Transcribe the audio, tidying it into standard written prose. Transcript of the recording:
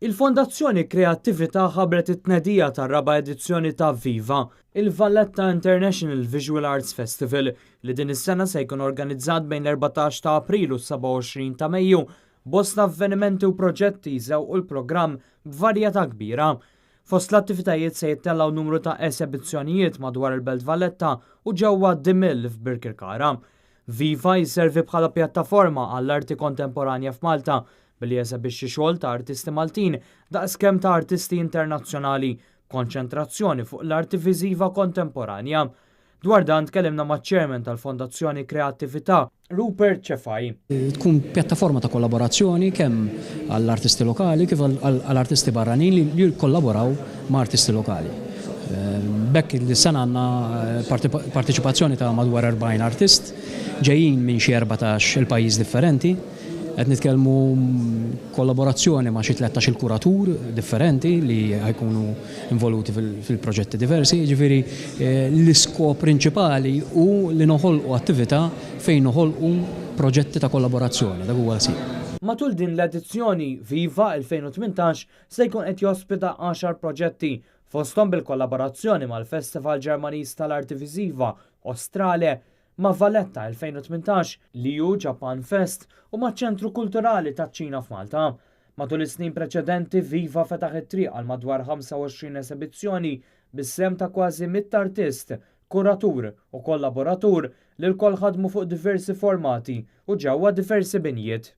Il-Fondazzjoni Kreattività ħabbret it-tnedija tar-raba' edizzjoni ta' Viva, il-Valletta International Visual Arts Festival, li din is-sena se jkun organizzat bejn l-14 ta' April u s-27 ta' Mejju. Bosta avvenimenti u proġetti jżewqu l-programm b'varjetà kbira. Fost l-attivitajiet se jittellgħu numru ta' esebizzjonijiet madwar il-Belt Valletta u ġewwa The Mill f'Birkirkara. Viva jservi bħala pjattaforma għall-arti kontemporanja f'Malta billi jesebixxi xogħol ta' artisti Maltin daqskemm ta' artisti internazzjonali, konċentrazzjoni fuq l-arti viżiva kontemporanja. Dwar dan tkellimna maċ-chairman tal-Fondazzjoni Kreattività, Rupert Cefai. Tkun pjattaforma ta' kollaborazzjoni kemm għall-artisti lokali kif għall-artisti barranin li jikkollaboraw ma' artisti lokali. B'hekk is-sena għandna parteċipazzjoni ta' madwar 40 artist ġejjin minn xi 14 il-pajjiż differenti. Qed nitkellmu kollaborazzjoni ma' xi 13 il-kuratur differenti li ħa jkunu involuti fil-proġetti diversi. Jiġifieri l-iskop prinċipali hu li noħolqu attività fejn noħolqu proġetti ta' kollaborazzjoni, dak huwa l-ħsieb. Matul din l-edizzjoni, Viva 2018 se jkun qed jospita għaxar proġetti, fosthom bil-kollaborazzjoni mal-Festival Ġermaniż tal-Arti Viżiva Ostrale, ma' Valletta 2018, Liu Japan Fest u maċ-Ċentru Kulturali taċ-Ċina f'Malta. Matul is-snin preċedenti, Viva fetaħ it-triq għal madwar 25 esebizzjoni bis-sehem ta' kważi 100 artist, kuratur u kollaboratur li lkoll ħadmu fuq diversi formati u ġewwa diversi binjiet.